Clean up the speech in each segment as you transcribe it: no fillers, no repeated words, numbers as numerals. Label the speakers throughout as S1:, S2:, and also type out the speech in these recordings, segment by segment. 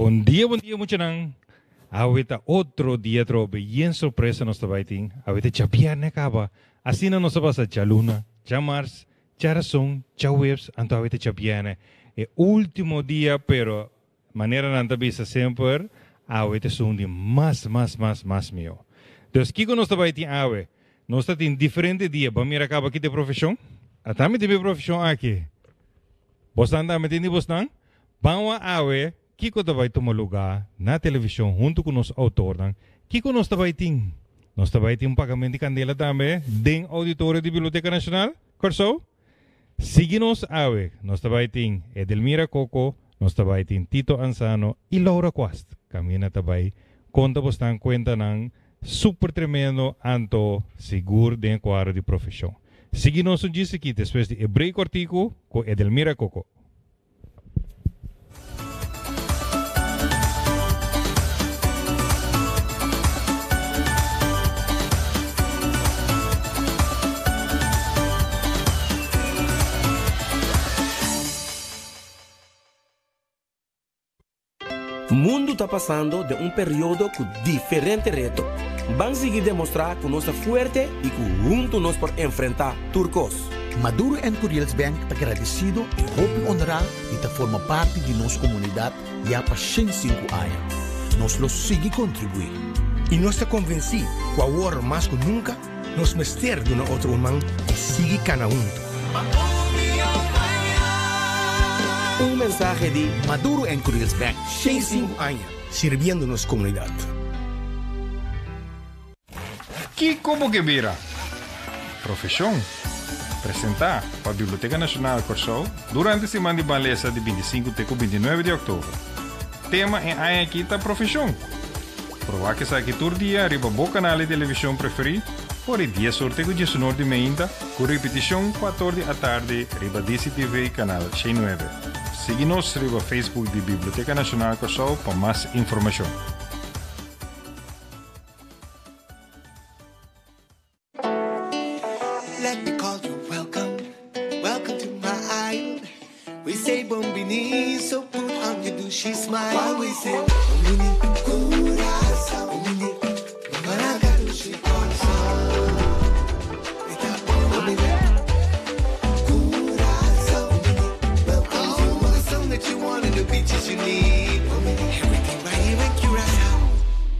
S1: Bon dia, bon dia muchanan. Awe ta otro dia atrobe yen sorpresa nos ta bai tin. Awe ta djabièrnè kaba. Asina nos a pasa djaluna, djamars, djarason, djaweps, anto awe ta djabièrnè. E ultimo dia, pero manera nan ta bisa semper, awe ta esun di mas, mas, mas, mas mihó. Dus kiko nos ta bai tin awe? Nos ta tin diferente dia. Bo a mira kaba ki ta e profeshon? Ata mi tin mi profeshon aki. Bosnan tambe tin di bosnan? Ban wak awe kiko ta bai tuma lugá na televishon huntu ku nos outornan. Kiko nos ta bai tin? Nos ta bai tin un pagamento di kandela tambe den ouditorio di Biblioteka Nashonal Kòrsou. Sigui nos awe. Nos ta bai tin Edelmira Coco, nos ta bai tin Tito Ansano i Laura Quast. Kaminda ta bai konta bosnan kuentanan super tremendo anto sigur den e kuadro di profeshon. Sigui nos un djis aki despues di e break kòrtiku ku Edelmira Coco.
S2: Mundu ta pasando den un periodo ku diferente reto. Ban sigui demostrá ku nos ta fuerte i ku huntu nos por enfrentá tur kos.
S3: Maduro and Curiels Bank ta gradesido i hopi honrá di ta forma parti di nos komunidat ya pa 105 aña. Nos lo sigui kontribuí.
S4: I nos ta konvensí ku awor mas ku nunka nos mester duna otro un man i sigui kana huntu.
S2: Un mensahe di
S3: Maduro and Curiels Bank.
S4: 105 aña sirbiendo nos komunidat.
S1: Kiko bo ke bira? Profeshon. Presentá pa Biblioteka Nashonal Kòrsou durante siman di Ban Lesa di 25 te ku 29 di òktober. Tema e aña akí ta Profeshon. Proba esaki tur dia riba bo kanal di televishon preferí for di dies or te ku diesunor di meinta ku ripitishon kuator di atardi riba DCTV kanal 109. Sigui nos riba Facebook di Biblioteka Nashonal Kòrsou pa mas informashon.
S5: Let me call you welcome, welcome to my island. We say bon bini, so put on your douchey smile. While we say bon bini, Curaçao, bon bini, Maracatu, Curaçao. Bon bini, Curaçao, bon bini, welcome to all the sun that you want and the beaches you need. Bon bini, everything right here in Curaçao.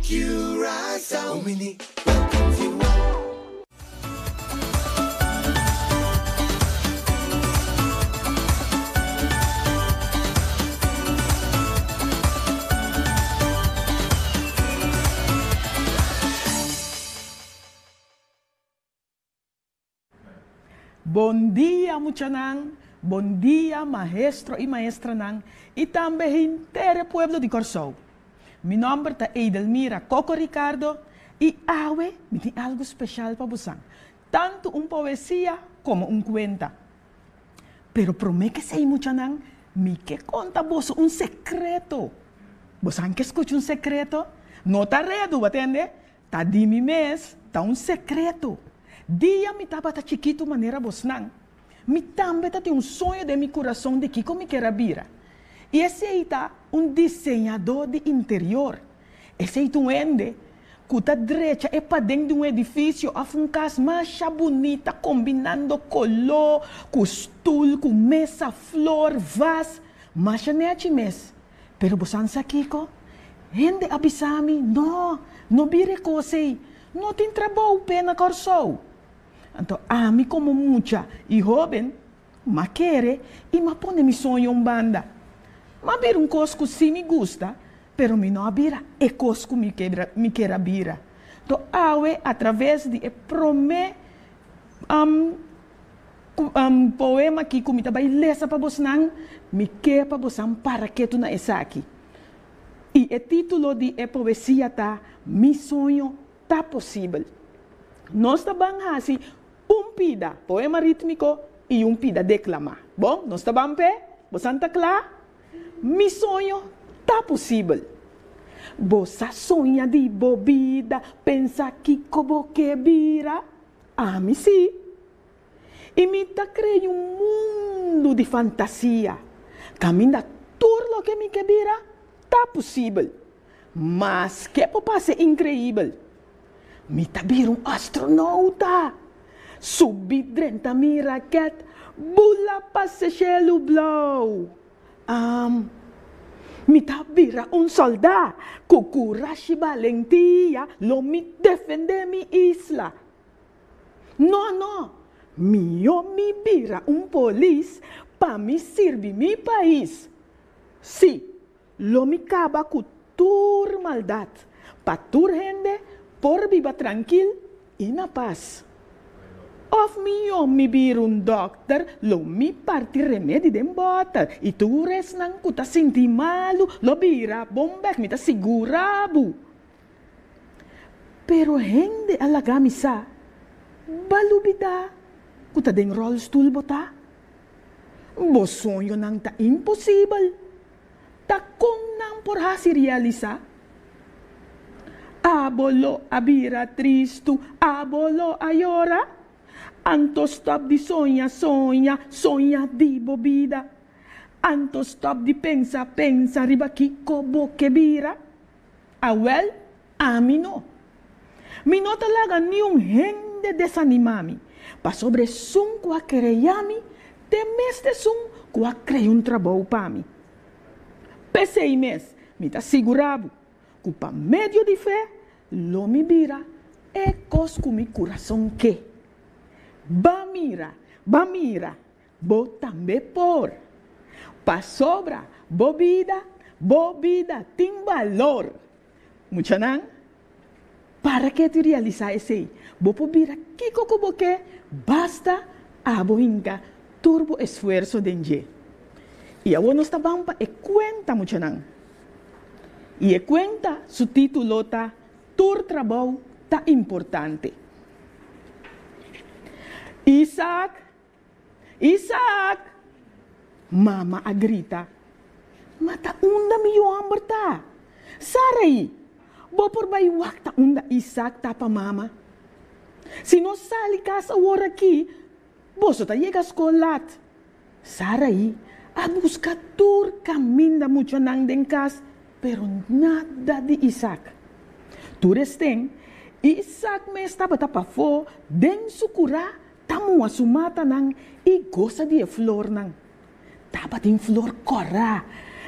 S5: Curaçao, bon bini, welcome to you all.
S6: Bon dia muchanan, bon dia maestro y maestranan y tambe henter e pueblo di Kòrsou. Mi nòmber ta Edelmira Coco Ricardo y awe mi tin algu special pa bosan, tantu un poesia como un cuenta. Pero prome ke esei muchanan, mi ke konta boso un sekreto. Bosan ke skucha un sekreto? No ta redu, bo tende? Ta di mi mes, ta un sekreto. Dia mi tabata chikitu manera bosnan, mi tambe ta tin un soño den mi kurason di kiko mi ker a bira. I esei ta un diseñadó di interior. Esei ta un hende ku ta drecha e paden di un edifisio òf un kas masha bunita kombinando koló ku stul, ku mesa, flor, vas, masha nèchi mes. Pero bo san sa kiko? Hende a bisa mi, No, no bira e kos ei. No tin trabou p'e na Kòrsou. Anto ami komo mucha i hóben, m'a kere i m'a pone mi soño un banda. M'a bira un kos ku sí mi gusta, pero mi no a bira e kos ku mi mi ker a bira. To awe atraves di e promé poema aki ku mi ta bai lesa pa bosnan, mi ke pa bosan para ketu na esaki. I e título di e poesia ta Mi soño ta posibel. Nos ta ban hasi un pida poema rítmiko i un pida deklamá. Bon, nos ta ban p'e? Bosan ta kla? Mi soño ta posibel. Bo sa soña di bo bida, pensa kiko bo ke bira? Ami sí. I mi ta krea un mundu di fantasia kaminda tur loke mi ke bira. Ta posibel. Maske por parse inkreibel. Mi ta bira un astronouta! Subi drenta mi raket, bula pasa shelu blou. Am, mi ta bira un sòldá, ku kurashi balentia lo mi defendé mi isla. No, no, mihó mi bira un polis pa mi sirbi mi pais. Sí, lo mi kaba ku tur maldat, pa tur hende por biba trankil i na pas. Òf mihó mi bira un dòkter, lo mi parti remedi den bòter i tur esnan ku ta sinti malu lo bira bon bèk, mi ta sigurá bo. Pero hende a laga mi sa, B'a lubidá ku ta den ròlstul bo ta? Bo soñonan ta imposibel. Ta kon nan por hasi realisá? Abo lo a bira tristu, abo lo a yora. Anto stòp di soña, soña, soña di bo bida. Anto stòp di pensa, pensa riba kiko bo ke bira. Awèl, ami no. Mi no ta laga niun hende desanimá mi, pasobra esun ku a krea mi t'e mes t'esun ku a krea un trabou pa mi. P'esei mes mi ta sigurá bo ku pa medio di fe lo mi bira e kos ku mi kurason ke. Ba mira, ba mira, Bo tambe por. Pasobra bo bida, bo bida tin balor. Muchanan, para ke ti realisá esei, bo por bira kiko ku bo ke, basta abo hinka tur bo esfuerso den dje. I awor nos ta ban pa e kuenta, muchanan. I e kuenta su título ta Tur trabou ta importante. Isaac Isaac! Mama a grita. Ma ta unda mi yu hòmber ta? Sarai, bo por bai wak ta unda Isaac ta pa mama? Si nos sali kas awor aki, boso ta yega skol lat. Sarai a buska tur kaminda muchanan den kas, pero nada di Isaac. Tur esten, Isaac mes tabata pafó den su kurá Ta mua su matanan i gosa di e flornan. Tabatin flor kòrá,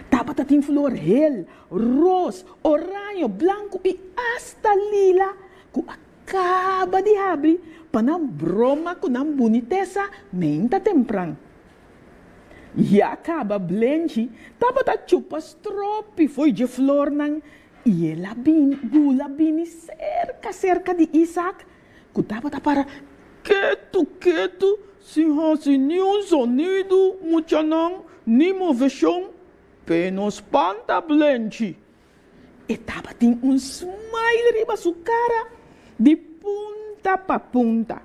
S6: tabata tin flor hel, ros, oraño, blanku i asta lila ku a kaba di habri pa nan broma ku nan bunitesa meinta tempran. Ya kaba Blenchi tabata chupa stropi fo'i dje flornan i el a bini bula bini serka serka di Isak Ku tabata para ketu ketu sin hasi niun zonidu, muchanan, ni moveshon, p'e no spanta Blenchi. E tabatin un smile riba su kara di punta pa punta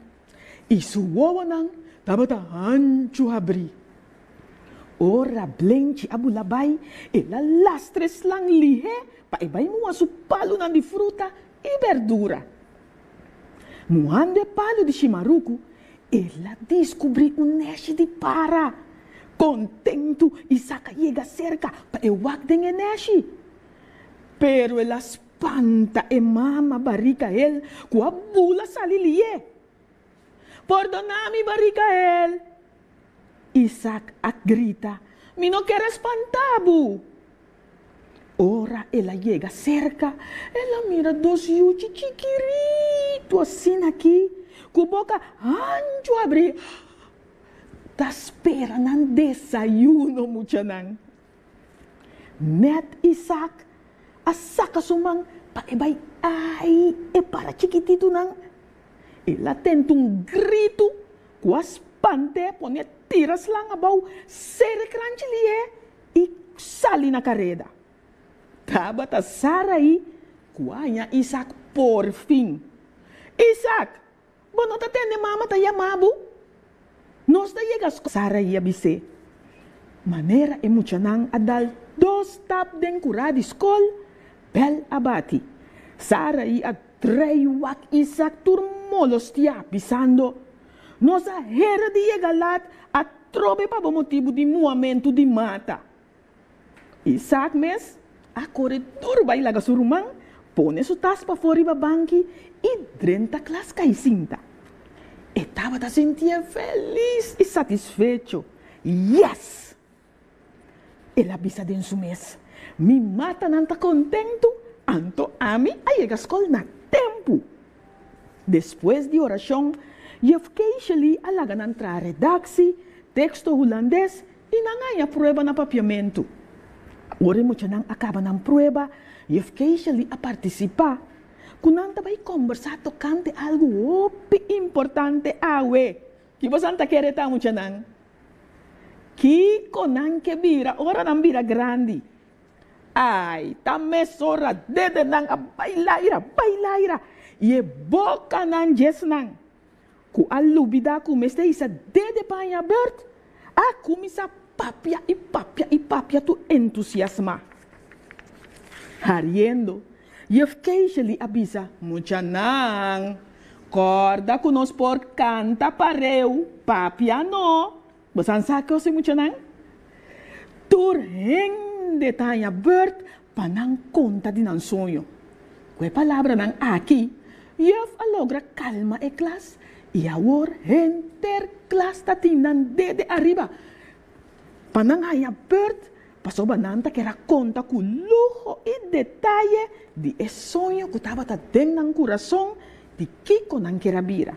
S6: i su wowonan tabata hanchu habrí. Ora Blenchi a bula bai, el a lastra e slang lihé pa e bai mua su palunan di fruta i berdura. Muhando e palu di shimaruku, el a diskubrí un nèshi di para. Kontentu, Isak a yega serka pa e wak den e nèshi. Pero el a spanta e mama barika hel ku a bula sali lié. Pordoná mi, barika hel! Isak a grita, Mi no ker a spantá bo! Ora el a yega serka, el a mira dos yuchi chikiritu asina aki, ku boka hanchu abrí, ta spera nan desayuno, muchanan. Nèt Isak a saka su man pa e bai ai e para chikititunan. El a tenta un gritu ku a spant'é pone tira slan abou, sera e kranchi lihé i sali na kareda. Tabata Sarai ku a haña Isak porfin. Isak, bo no ta tende mama ta yama bo? Nos ta yega skol. Sarai a bis'é. Manera e muchanan a dal dos stap den kurá di skol, bèl a bati. Sarai a drei wak Isak tur molostiá, bisando, Nos a hera di yega lat atrobe pa bo motibu di muamentu di mata. Isak mes a kore duru bai laga su ruman, pone su tas pafó riba banki i drenta klas kai sinta. E tabata sintié felis i satisfecho. Yes! El a bisa den su mes, Mi matanan ta kontentu, anto ami a yega skol na tempu. Despues di orashon, Juf Keishely a laga nan traha redaksi, teksto hulandes i nan haña prueba na papiamentu. Ora e muchanan a kaba nan prueba, Juf Keishely a partisipá ku nan ta bai kombersá tokante algu hopi importante awe. Ki bosan ta kere ta, muchanan? Kiko nan ke bira ora nan bira grandi? Ai, ta mesora dedenan a bai laira, bai laira, i e bokanan djesnan, ku a lubidá ku mester hisa dede pa haña bèrt, a kuminsá papia i papia i papia tur entusiasmá. Hariendo, Juf Keishely a bisa, Muchanan, kòrda ku nos por kanta pareu, papia no. Bosan sa kos e muchanan? Tur hende ta haña bèrt pa nan konta di nan soño. Ku e palabranan aki, Juf a logra kalma e klas i awor henter klas ta tin nan dede ariba pa nan haña bèrt pasobra nan ta kere a konta ku luho i detaye di e soño ku tabata den nan kurason di kiko nan kere a bira.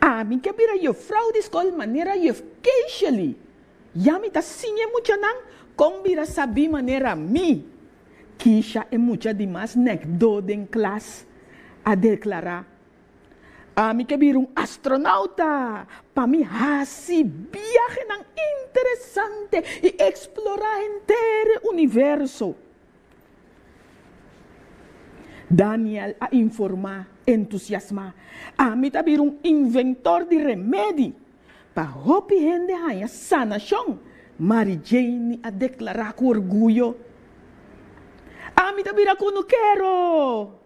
S6: Ami ke bira jufrou di skol manera juf Keishely. Ya mi ta siña e muchanan kon bira sabí manera mi. Kisha e mucha di mas nèkdó den klas a deklará, Ami ke bira un astronauta pa mi hasi biahenan interesante i eksplorá henter e universo. Daniel a informá entusiasmá, Ami ta bira un inventor di remedi pa hopi hende haña sanashon, Mary Jane a deklará ku orguyo. Ami ta bira kunukero!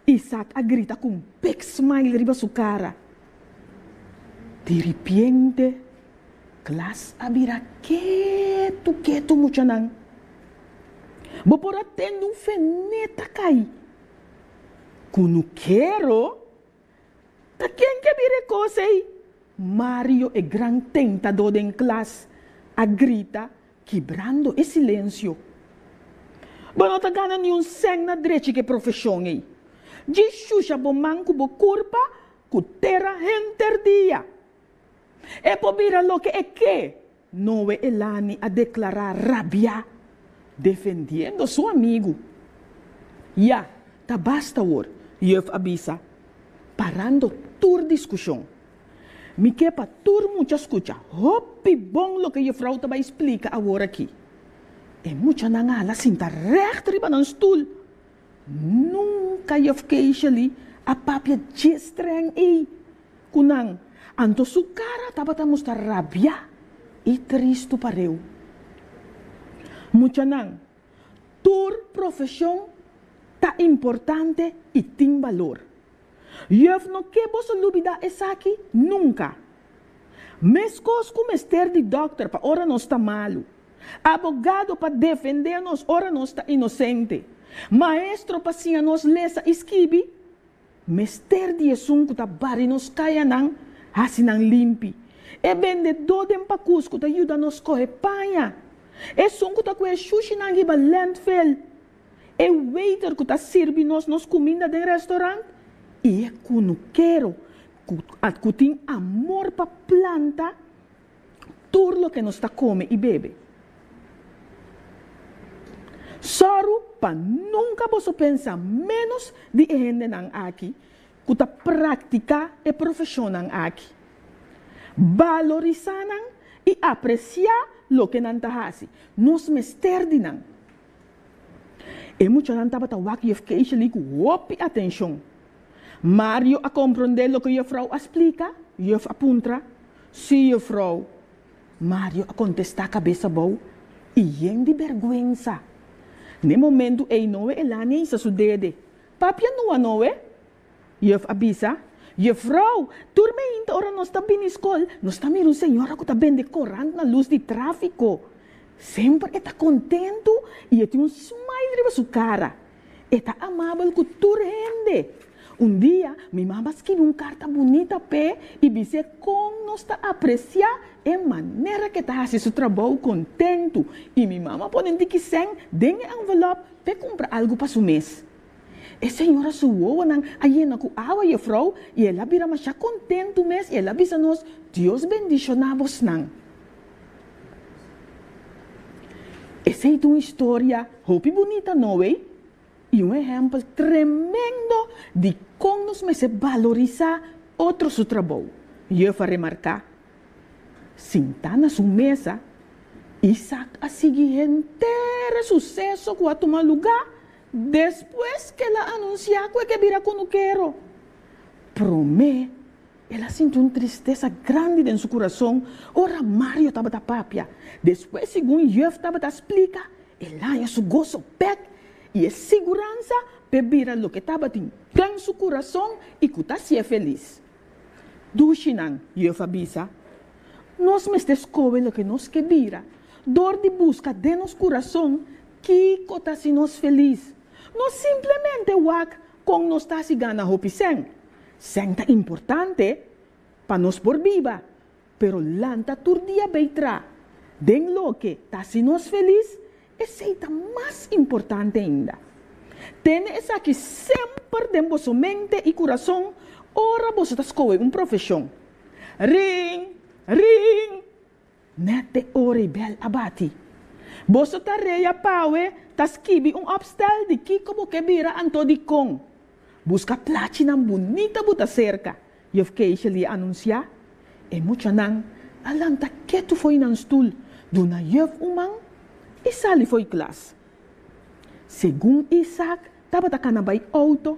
S6: Isaac a grita ku un big smile riba su kara. Di ripiente, klas a bira ketu ketu muchanan. Bo por a tende un feneta kai. Kunukero? Ta ken ke bira e kos ei? Mario e gran tentadó den klas a grita kibrando e silensio. Bo no ta gana niun sèn na drechi ku e profeshon ei. Djis shusha bo man ku bo kurpa ku tera henter dia. E por bira loke e ke, Noe Elani a deklará rabiá, defendiendo su amigu. Ya, ta basta awor, juf a bisa, parando tur diskushon. Mi ke pa tur mucha skucha hopi bon loke jufrou ta bai splika awor aki. E muchanan a hala sinta règt riba nan stul. Nunka juf Keishely a papia dje strèng ei ku nan, anto su kara tabata mustra rabiá i tristu pareu. Muchanan, tur profeshon ta importante i tin balor. Juf no ke boso lubidá esaki nunka. Meskos ku mester di dòkter pa ora nos ta malu, abogado pa defendé nos ora nos ta inosente, maestro pa siña nos lesa i skibi, mester di esun ku ta bari nos kayanan hasi nan limpi, e bendedó den pakus ku ta yuda nos kohe paña, esun ku ta kue shushinan riba lèntfel, E waiter ku ta sirbi nos nos kuminda den restaurant i e kunukero ku ku tin amor pa planta tur loke nos ta kome i bebe. Sòru pa nunka boso pensa ménos di e hendenan aki ku ta praktiká e profeshonnan aki. Balorisá nan i apresiá loke nan ta hasi. Nos mester di nan. E muchanan tabata wak Juf Keishely ku hopi atenshon. Mario a komprondé loke jufrou a splika? Juf a puntra. Sí, jufrou, Mario a kontestá kabes abou i yen di bèrgwensa. N'e momentu ei Noe Elania hisa su dede. Papia nua, Noe! Juf a bisa, Jufrou, tur meinta ora nos ta bini skol, nos ta mira un señora ku ta bende korant na lus di tráfiko. Semper e ta kontentu i e tin un smile riba su kara. E ta amabel ku tur hende. Un dia mi mama skibi un karta bunita p'e i bis'é kon nos ta apresiá e manera ku e ta hasi su trabou kontentu i mi mama pone un tiki sèn den e envelòp p'e kumpra algu pa su mes. E señora su wowonan a yena ku awa, jefrou, i el a bira masha kontentu mes i el a bisa nos, Dios bendishoná bosnan. Esei ta un historia hopi bunita, no wey? I un ehèmpel tremendo di kon nos mester balorisá otro su trabou, juf a remarká. Sintá na su mesa, Isaac a sigui henter e suseso ku a tuma lugá despues ku el a anunsiá ku e ke bira kunukero. Promé, el a sinti un tristesa grandi den su kurason ora Mario tabata papia. Despues, segun juf tabata splika, el haña su goso bèk i e siguransa p'e bira loke tabatin den su kurason i ku ta hasié felis. Dushinan, juf a bisa, nos mester skohe loke nos ke bira dor di buska den nos kurason kiko ta hasi nos felis. No simplemente wak kon nos ta hasi gana hopi sèn. Sèn ta importante pa nos por biba, pero lanta tur dia bay tra den loke ta hasi nos felis, esei ta mas importante ainda. Tene esaki semper den boso mente i kurason ora boso ta skohe un profeshon. Ring! Ring! Nèt e ora i bèl a bati. Boso tarea pawe ta skibi un òpstèl di kiko bo ke bira anto dikon. Buska plachinan bunita bu ta serka, Juf Keisheli a anunsiá. E muchanan a lanta ketu fo'i nan stul, duna juf un man i sali fo'i klas. Segun Isaac tabata kana bai outo,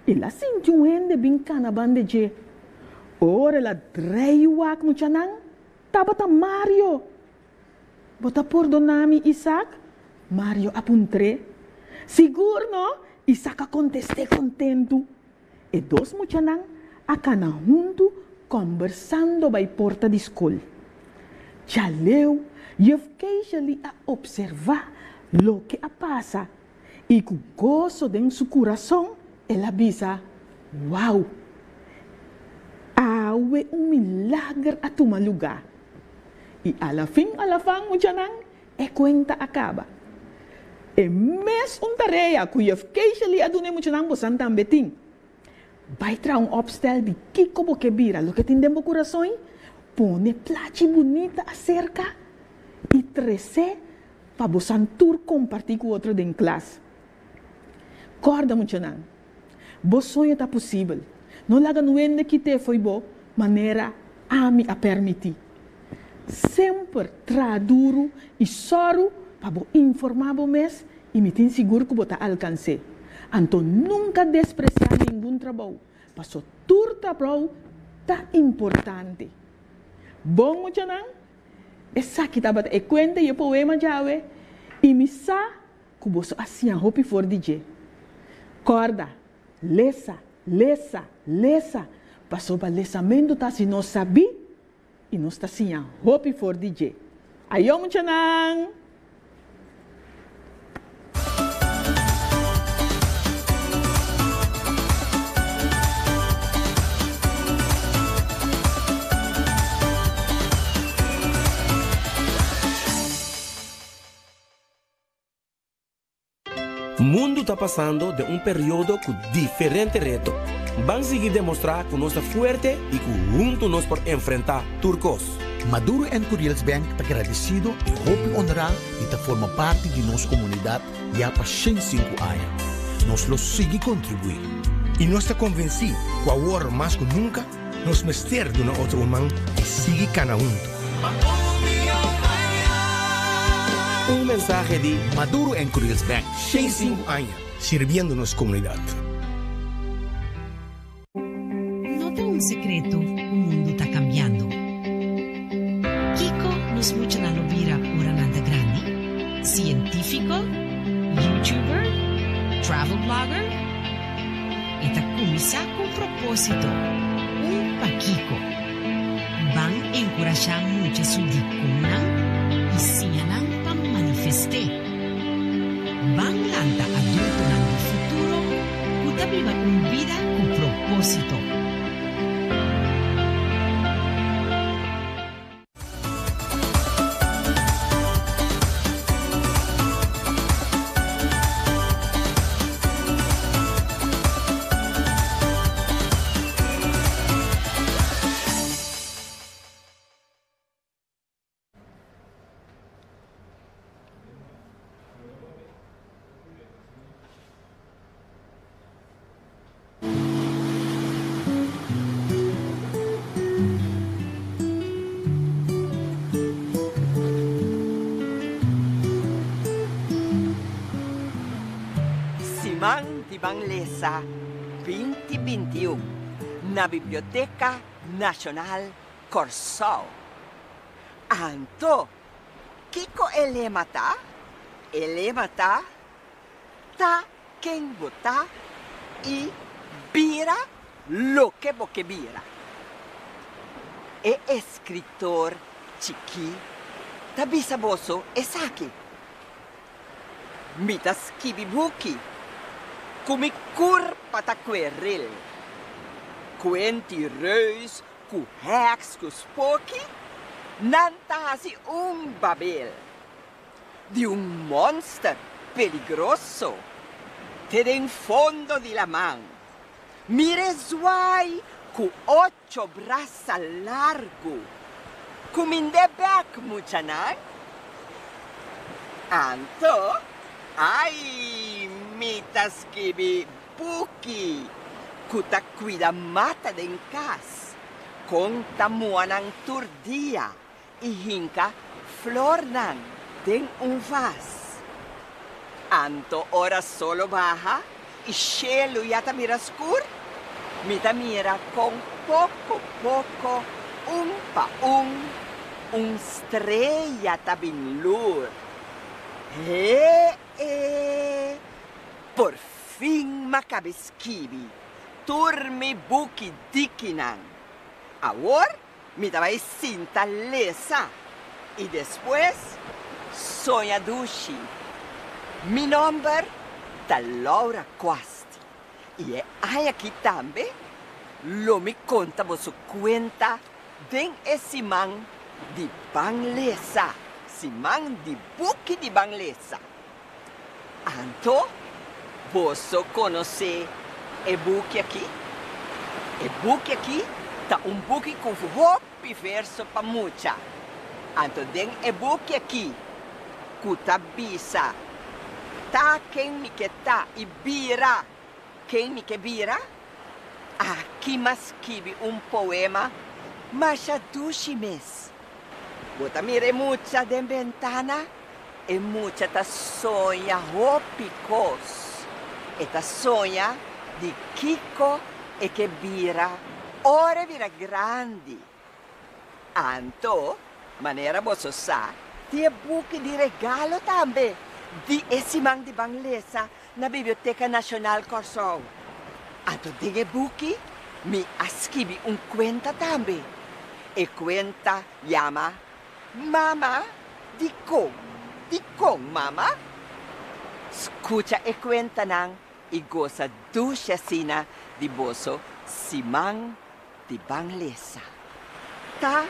S6: el a sinti un hende bin kana banda dje. Ora el a drei wak muchanan, Tabata Mario! Bo ta pordoná mi, Isaac? Mario a puntr'é. Sigur no! Isaac a kontest'é kontentu. E dos muchanan a kana huntu kòmbersando bai porta di skol. Djaleu, Juf Keishali a opservá loke a pasa i ku goso den su kurason el a bisa, Wou! Awe un milager a tuma lugá! I alafin alafan, muchanan, e kuenta a kaba. E mes un tarea ku Juf Keishali a duna e muchanan bosan tambe tin. Bai traha un opstel di kiko bo ke bira, loke tin den bo kurason, pone plachi bunita aserka i tres'é pa bosan tur kompartí ku otro den klas. Kòrda muchanan, bo soño ta posibel. No laga nuende kit'é fo'i bo manera ami a pèrmití. Semper traha duru i sòru pa bo informá bo mes i mi tin sigur ku bo ta alkans'é. Anto nunka despresiá ningun trabou, paso tur trabou ta importante. Bon muchanan, esaki tabata e kuenta i e poema djawe i mi sa ku boso a siña hopi for di dje. Kòrda, lesa, lesa, lesa, pasobra lesamentu ta hasi nos sabí i nos ta siña hopi for di dje. Ayó muchanan!
S2: Mundu ta pasando den un periodo ku diferente reto. Ban sigui demostrá ku nos ta fuerte i ku huntu nos por enfrentá tur kos.
S3: Maduro and Curiels Bank ta gradesido i hopi honrá di ta forma parti di nos komunidat ya pa 105 aña. Nos lo sigui kontribuí.
S4: I nos ta konvensí ku awor mas ku nunka nos mester duna otro un man i sigui kana huntu.
S2: Un mensahe di
S3: Maduro en Curiels Bank.
S4: 105 aña sirbiendo nos komunidat.
S7: No ta un sekreto ku mundu ta kambiando. Kiko nos muchanan lo bira ora nan ta grandi? Sientífiko? YouTuber? Travel blogger? E ta kuminsá ku un propósito, un pakiko. Ban enkurashá mucha su di kon nan i siña nan pa. Manifest'é. Ban lanta adultonan di futuro ku ta biba un bida ku propósito.
S8: Siman di Ban Lesa 2021 na Biblioteka Nashonal Kòrsou. Anto, kiko e lema ta? E lema ta, Ta ken bo ta i bira loke bo ke bira. E eskritor chikí ta bisa boso esaki, Mi ta skibi buki ku mi kurpa ta kuerel, kuenti reus ku hèks ku spoki, nan ta hasi un babel di un mònster peligroso te den fondo di laman. Mira e zwai ku ocho brasa largu. Kumind'é bèk, muchanan. Anto, ai, mi ta skibi buki ku ta kuida mata den kas, kon ta mua nan tur dia i hinka flornan den un vas. Anto ora solo baha i shelu ya ta bira skur, mi ta mira kon poko poko, un pa un, un strea ta bin lur. He-e! Por fin m'a kabe skibi tur mi buki dikinan. Awor Mi ta bai sinta lesa i despues soña dushi. Mi nomber ta Laura Quast i e aña aki tambe lo mi konta boso kuenta den e siman di Ban Lesa, siman di buki di Ban Lesa. Anto boso konosé e buki akí? E buki akí ta un buki ku hopi verso pa mucha. Anto den e buki akí ku ta bisa, Ta ken mi ke ta i bira ken mi ke bira, aki m'a skibi un poema masha dushi mes. Bo ta mira e mucha den bentana? E mucha ta soña hopi kos. E ta soña di kiko e ke bira ora e bira grandi. Anto, manera boso sa, tin e buki di regalo tambe di e siman di ban lesa na Biblioteka Nashonal Kòrsou. Anto den e buki mi a skibi un kuenta tambe. E kuenta yama Mama, dikon? Dikon, mama? Skucha e kuentanan i gosa dushi asina di boso siman di ban lesa. Ta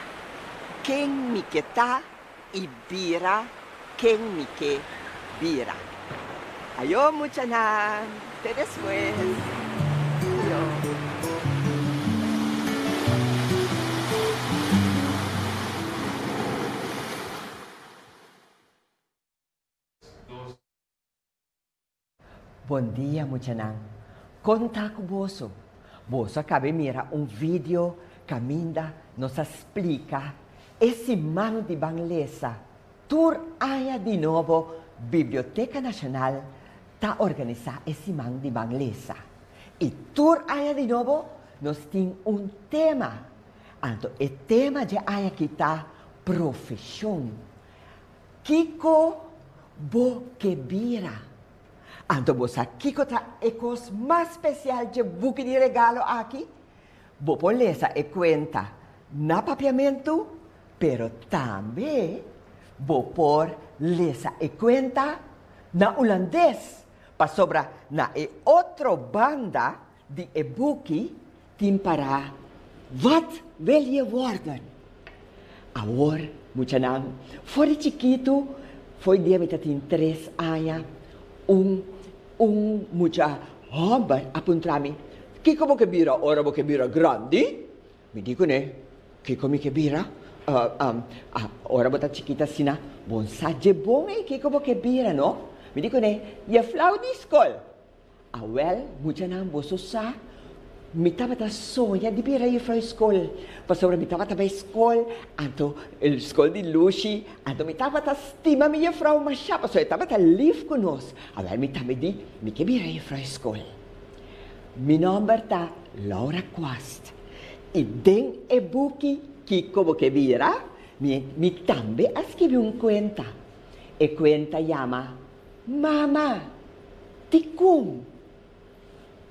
S8: ken mi ke ta i bira ken mi ke bira. Ayo muchanan, te despues. Ayo. Bon dia muchanan, kon ta ku boso? Boso a kabe mira un video kaminda nos a splika e siman di ban lesa Tur aña di nobo Biblioteka Nashonal ta organisá e Siman di Ban Lesa. I tur aña di nobo nos tin un tema. Anto e tema dje aña aki ta Profeshon. Kiko bo ke bira? Anto bo sa kiko ta e kos mas spesial dje buki di regalo aki? Bo por lesa e kuenta na papiamentu, pero tambe Bo por lesa e kuenta na hulandes, pasobra na e otro banda di e buki tin pará Wat wil je worden? Awor, muchanan, for di chikitu, fo'i dia mi ta tin tres aña, un un mucha hòmber a puntra mi, Kiko bo ke bira ora bo ke bira grandi? Mi di kuné, Kiko mi ke bira? Ora bo ta chikit asina, bo no sa dje bon ei kiko bo ke bira, no? Mi di kuné, Jeflou di skol. Awèl, muchanan, boso sa, mi tabata soña di bira jeflou di skol, pasobra mi tabata bai skol, anto skol di Lushi, anto mi tabata stima mi jefrou mashá, pasobra e tabata lif ku nos. Awèl, mi tambe di, mi ke bira jeflou di skol. Mi nòmber ta Laura Kwast i den e buki Kiko bo ke bira? mi mi tambe a skibi un kuenta. E kuenta yama Mama, dikon?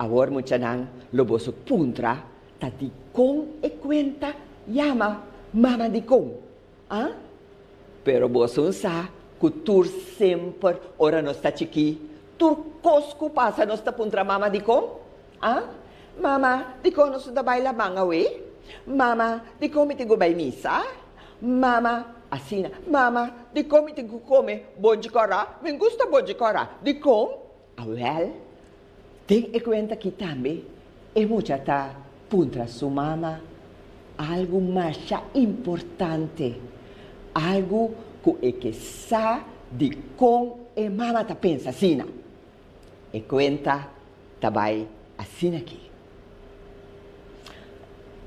S8: Awor muchanan lo boso puntra ta dikon e kuenta yama Mama dikon? Ah? Pero boso sa ku tur semper ora nos ta chikí, tur kos ku pasa nos ta puntra mama dikon? Ah? Mama, dikon nos no ta bai laman awe? Mama, dikon mi tin ku bai misa? Mama, asina, mama, dikon mi tin ku kome bonchi kòrá? Mi gusta bonchi kòrá. Dikon? Awèl, den e kuenta akí tambe e mucha ta puntra su mama algu masha importante, algu ku e ke sa dikon e mama ta pensa asina. E kuenta ta bai asina akí,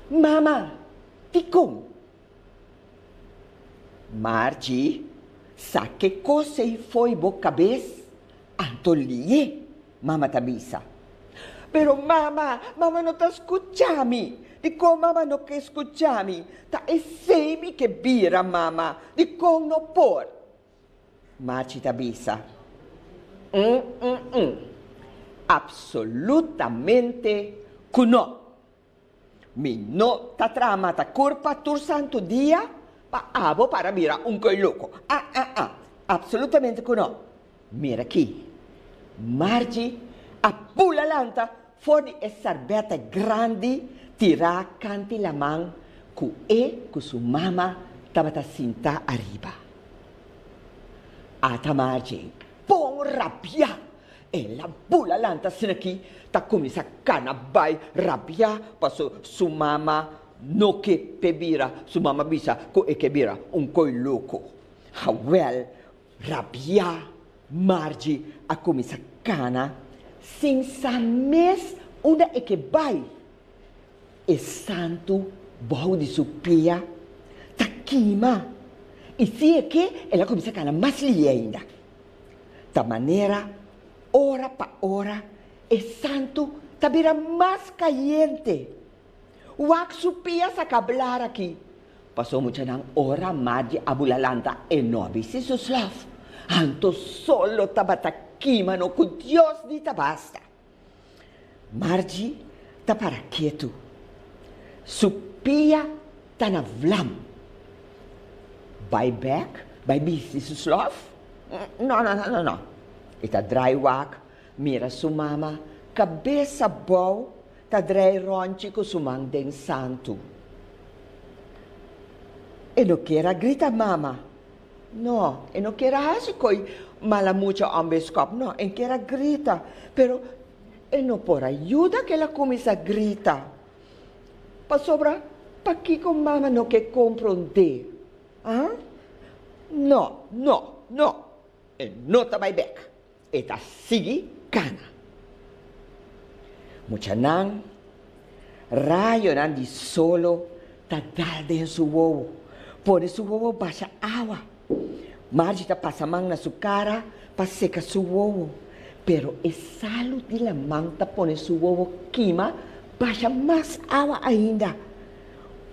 S8: Mama, dikon? Margie, sa ke kos ei fo'i bo kabes? Anto lié, mama ta bisa. Pero mama, mama no ta skucha mi. Dikon mama no ke skucha mi? Ta esei mi ke bira, mama. Dikon no por? Margie ta bisa. Mm, mm, mm. Absolutamente ku no. Mi no ta traha mata kurpa tur santu dia pa abo para bira un koi loko. Ah ah ah. Absolutamente ku no. Mira aki. Margie a bula lanta for di e sarbeta grandi tirá kanti laman ku e ku su mama tabata sintá ariba. Ata Margie bon rabiá El a bula lanta asina ki ta kuminsá kana bai rabiá paso su mama no ke p'e bira, su mama bisa ku e ke bira un koi loko. Hawèl, rabiá Margie a kuminsá kana sin sa mes unda e ke bai. E santu bou di su pia ta kima i si e ke el a kuminsá kana mas lihe ainda. Ta manera ora pa ora e santu ta bira mas kayente. Wak su pia saka blar aki. Paso muchanan ora Margie a bula lanta e no a bisti su slof. Anto solo tabata kima no ku Dios di ta basta. Margie ta para ketu. Su pia ta na vlam. Bai bek, bai bisti su slof? No, no, no, no, no. E ta drai wak, mira su mama, kabes abou, ta drai ròntji ku su man den santu. E no kier a grita mama. No, e no kier a hasi koi mala mucha homber skòp, no, e kier a grita, pero e no por a yuda ku el a kuminsá grita. Pasobra pakiko mama no ke komprondé? Ah? No, no, no, e no ta bai bèk, e ta sigui kana. Muchanan, rayonan di solo ta dal den su wowo, pone su wowo basha awa. Margie ta pasa man na su kara pa seka su wowo, pero e salu di laman ta pone su wowo kima basha mas awa ainda.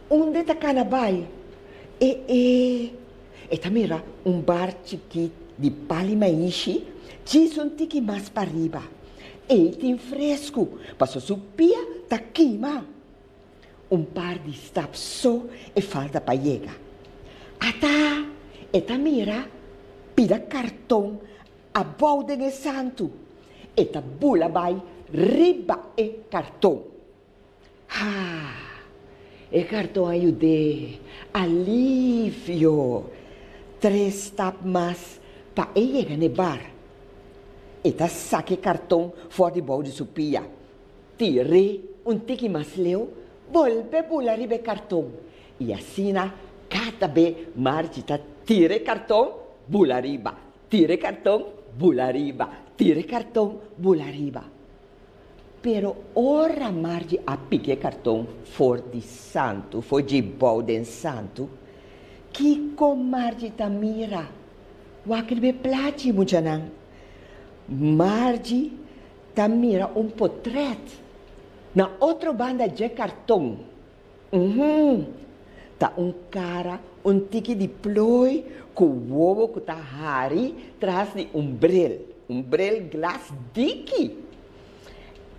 S8: Unda e ta kana bai? E e e ta mira un bar chikit di pali maishi djis un tiki mas pariba. Ei tin fresku, paso su pia ta kima. Un par di stap so e falta pa yega. Ata! E ta mira pida karton abou den e santu. E ta bula bai riba e karton. Haa! E karton a yud'é. Alivio! Tres stap mas pa e yega n'e bar. E ta saka e karton for di bou di su pia, tir'é un tiki mas leu, bolbe bula riba e karton. I asina kada be Margie ta tira e karton, bula riba, tira e karton, bula riba, tira e karton, bula riba. Pero ora Margie a piki e karton for di santu, for dje bou den santu, kiko Margie ta mira? Wak riba e plachi, muchanan. Margie ta mira un potrèt na otro banda dje karton. Uhum. Ta un kara, un tiki di plooi ku wowo ku ta hari tras di un bril, un bril glas diki.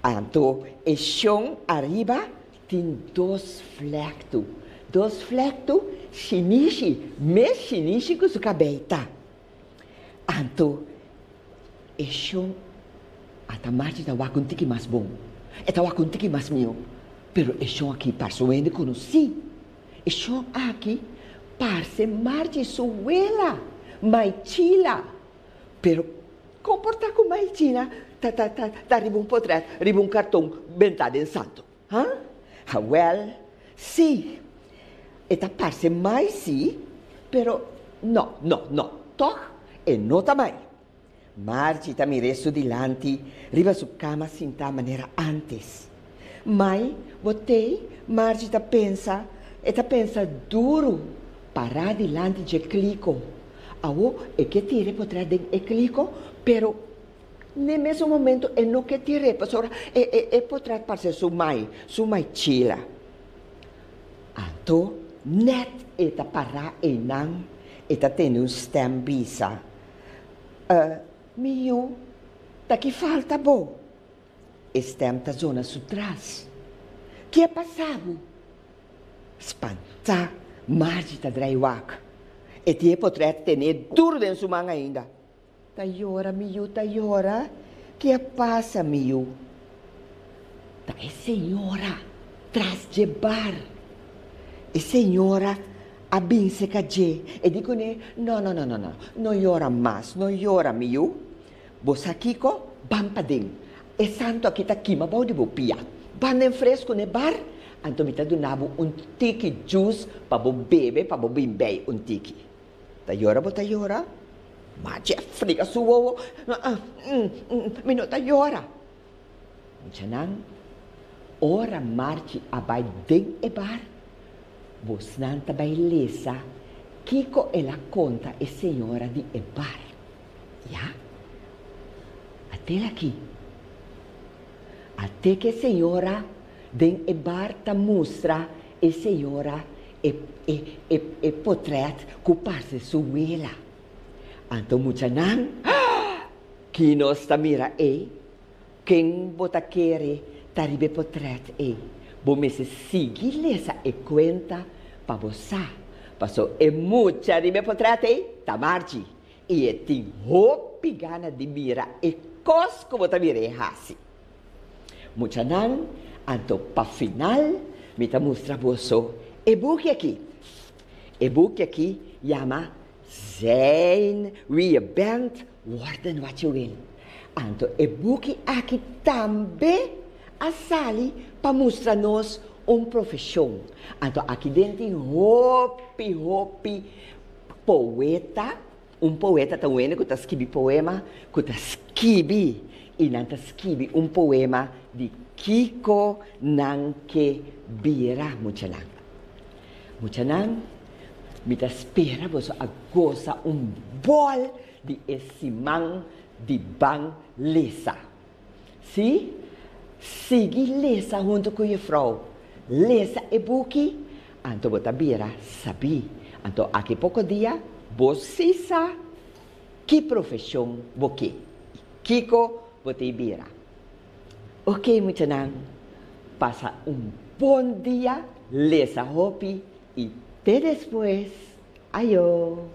S8: Anto e shon ariba tin dos flèktu, dos flèktu shinishi, mes shinishi ku su kabei ta. Anto e shon a ta marcha ta wak un tiki mas bon, e ta wak un tiki mas mihó, pero e shon aki parse un hende konosí. E shon aki parse Margie su wela, Maichila. Pero kon por ta ku Maichila ta ta ta ta riba un potrèt, riba un karton bentá den santu? Ha? Awèl, sí, e ta parse mai sí, pero no, no, no, tòg e no ta mai. Margie ta mir'é su dilanti riba su kama sintá manera ántes. Mai, bo t'ei? Margie ta pensa. E ta pensa duru, pará dilanti dje kliko. Awo e ke tira e potrèt den e kliko, pero N'e mesun momento e no ke tir'é pasobra e e e potret parse su mai, su mai chila. Anto nèt e ta pará einan e ta tende un stèm bisa, Eh, mi yu, ta ki falta bo? E stèm ta zona su tras. Ki a pasa bo? Spantá, Margie ta drai wak. E tin e potret tené duru den su man ainda. Ta yora mi yu ta yora ki a pasa mi yu? Ta e señora tras dje bar. E señora a bin seka dje e di kuné no no no no no no yora mas no yora mi yu bo sa kiko ban paden e santu aki ta kima bou di bo pia ban den fresku n'e bar anto mi ta duna bo un tiki juice pa bo bebe pa bo bin bei un tiki. Ta yora bo ta yora? Ma Jeff friga su wowo, Mi no ta yora. Muchanan, ora Marchi a bai den e bar, bosnan ta bai lesa kiko el a konta e señora di e bar. Ya, atel aki. Ate ku e señora den e bar ta mustra e señora e e e e potret ku parse su wela. Anto muchanan, Ah! Ki nos ta mira ei? Ken bo ta kere ta riba e potret ei? Bo mester sigui lesa e kuenta pa bo sa. Paso e mucha riba e potret ei ta Margie i e tin hopi gana di mira e kos ku bo ta mira e hasi. Muchanan, anto pa final mi ta mustra boso e buki aki. E buki aki yama Zijn wie je bent, worden wat je wil. Anto e buki aki tambe a sali pa mustra nos un profeshon. Anto aki den tin hopi hopi poeta. Un poeta ta un hende ku ta skibi poema, ku ta skibi i nan ta skibi un poema di kiko nan ke bira, muchanan. Muchanan, mi ta spera boso a gosa un bòl di e siman di Ban Lesa. Sí, sigui lesa huntu ku jefrou. Lesa e buki, anto bo ta bira sabí. Anto aki poko dia bo sí sa ki profeshon bo ke i kiko bo ta bira. Oke muchanan, pasa un bon dia, lesa hopi i te despues. Ayo!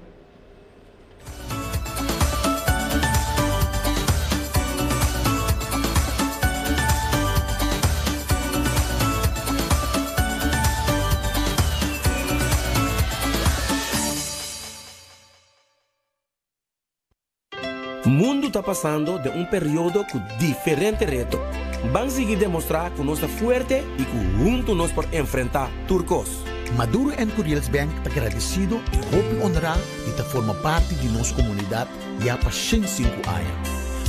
S2: Mundu ta pasando den un periodo ku diferente reto. Ban sigui demostrá ku nos ta fuerte i ku huntu nos por enfrentá tur kos.
S3: Maduro and Curiels Bank ta gradesido i hopi honrá di ta forma parti di nos komunidat ya pa 105 aña.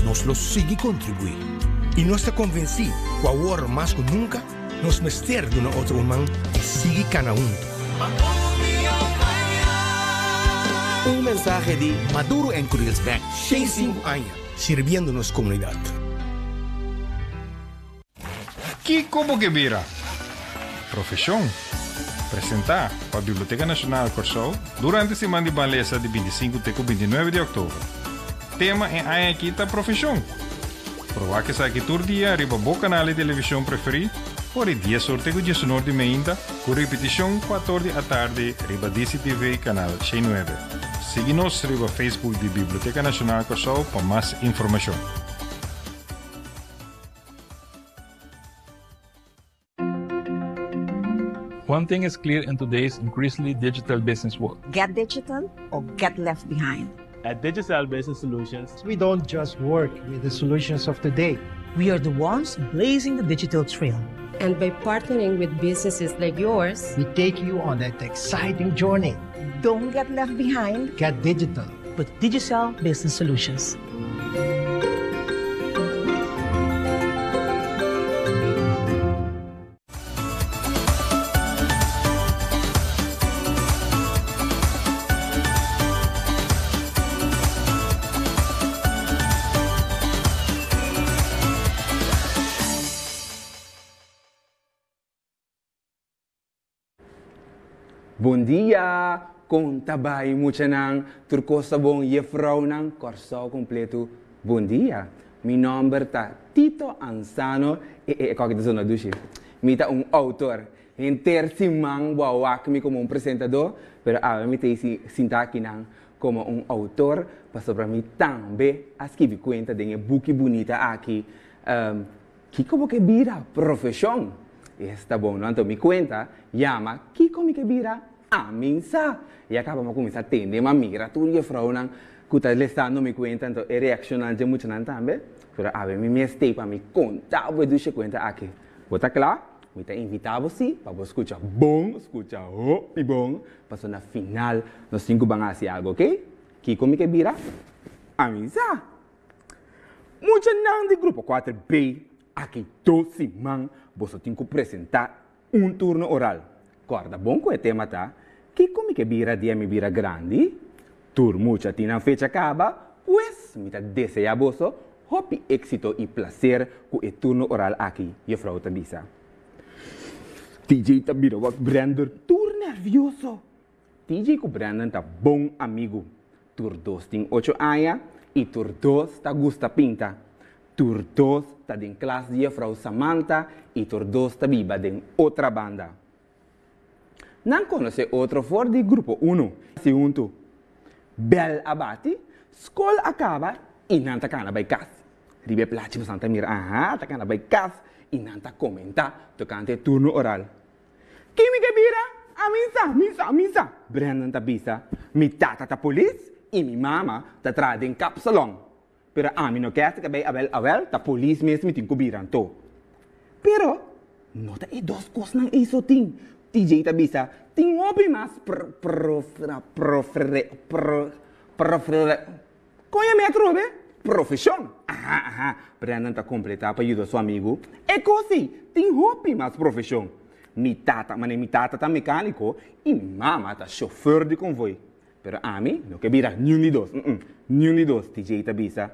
S3: Nos lo sigui kontribuí.
S4: I nos ta konvensí ku awor mas ku nunka nos mester duna otro un man i sigui kana huntu.
S2: Un mensahe di
S3: Maduro and Curiels Bank.
S4: 105 aña sirbiendo nos komunidat.
S1: Kiko bo ke bira? Profeshon. Presentá pa Biblioteka Nashonal Kòrsou durante siman di Ban Lesa di 25 te ku 29 di òktober. Tema e aña akí ta Profeshon. Proba esaki tur dia riba bo kanal di televishon preferí for di dies or te ku diesunor di meinta ku ripitishon kuator di atardi riba DCTV kanal 69. Sigui nos riba Facebook di Biblioteka Nashonal Kòrsou pa mas informashon.
S9: One thing is clear in today's increasingly digital business world.
S10: Get digital or get left behind.
S11: At Digicel Business Solutions,
S12: we don't just work with the solutions of today.
S7: We are the ones blazing the digital trail.
S13: And by partnering with businesses like yours,
S12: we take you on that exciting journey.
S10: Don't get left behind.
S12: Get digital.
S7: With Digicel Business Solutions.
S14: Bon dia! Kon ta bai muchanan? Tur kos ta bon jefrounan? Kòrsou kompletu bon dia! Mi nòmber ta Tito Ansano e e kòke ta sona dushi. Mi ta un outor. Henter siman bo a wak mi komo un presentadó, pero awe mi ta sinta akinan komo un outor pasobra mi tambe a skibi kuenta den e buki bunita aki. Kiko bo ke bira? Profeshon! Esta bon no? Anto mi kuenta yama Kiko mi ke bira? Amin sa! I a kaba mi a kuminsá tende, mi a mira tur jefrounan ku ta lesando mi kuenta, anto e reakshonan dje muchanan tambe. Pero awe mi mester pa mi konta bo e dushe kuenta aki. Bo ta kla? Mi ta invitá bo si pa bo skucha bon, skucha hopi bon, pasobra na final nos tin ku ban hasi algu, oke? Kiko mi ke bira? Amin sa! Muchanan di grupo 4B, aki dos siman boso tin ku presentá un turno oral. Kòrda bon ku e tema ta, Kiko mi ke bira dia mi bira grandi? Tur mucha tin nan fecha kaba, pues mi ta deseá boso hopi éksito i plaser ku e turno oral aki, jefrou ta bisa. TJ ta bira wak Brandon tur nèrvioso. TJ ku Brandon ta bon amigu. Tur dos tin ocho aña i tur dos ta gusta pinta. Tur dos ta den klas di jefrou Samantha i tur dos ta biba den otra banda. Nan konosé otro for di grupo unu. Si huntu. Bèl a bati, skol a kaba i nan ta kana bai kas. Riba e plachi boso nan ta mira, aha, ta kana bai kas i nan ta komentá tokante e turno oral. Kin mi ke bira? A mi sa, mi sa, mi sa! Brandon ta bisa. Mi tata ta polis i mi mama ta traha den kapsalon. Pero ami no ke hasi kabei awel awel, ta polis mes mi tin ku bira anto. Pero no ta e dos kosnan ei so tin. TJ ta bisa, Tin hopi mas pr profra profre pro profre Koña mi atrobe? Profeshon! Aha, aha, Brandon ta kompletá pa yuda su amigu. E kos ei, tin hopi mas profeshon. Mi tata, manera mi tata ta mekániko i mi mama ta shofèr di konvoi. Pero ami no ke bira niun di dos, mm, niun di dos, TJ ta bisa.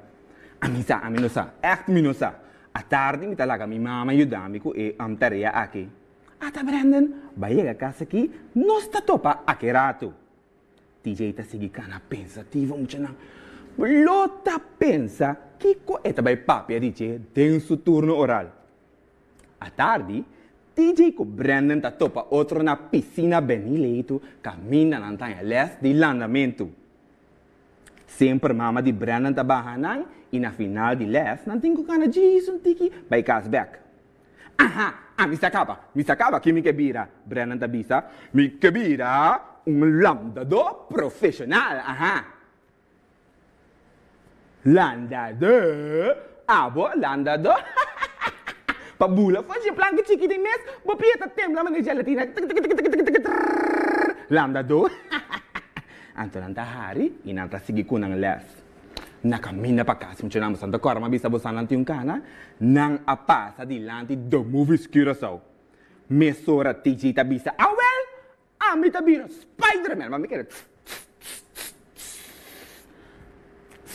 S14: Ami sa, ami no sa, ègt mi no sa. Atardi mi ta laga mi mama yuda mi ku e tarea aki. Ata Brandon, bai yega kas aki, nos ta topa aki ratu. TJ ta sigui kana pensativo muchanan. Lo ta pensa kiko e ta bai papia di dje den su turno oral. Atardi, TJ ku Brandon ta topa otro na pisina Benny Leito kaminda nan ta haña lès di landamentu. Semper mama di Brandon ta baha nan i na final di lès nan tin ku kana djis un tiki bai kas bèk. Aha! Ami sa kaba! Mi sa kaba ki mi ke bira! Brennan ta bisa. Mi ke bira un landadó profeshonal! Aha! Landadó! Abo, landadó? Pa bula for dje planki chiki den mes, bo pia ta tembla manera gelatina. Trrrr! Landadó! Anto nan ta hari i nan ta sigui ku nan lès. Na kaminda pa kas, muchanan, boso ta kòrda mi a bisa boso nan tin un kana? Nan a pasa dilanti The Movies Curaçao. Mesora TJ ta bisa, Awèl, Ami ta bira Spiderman, ma mi kere tss tss tss tss tss.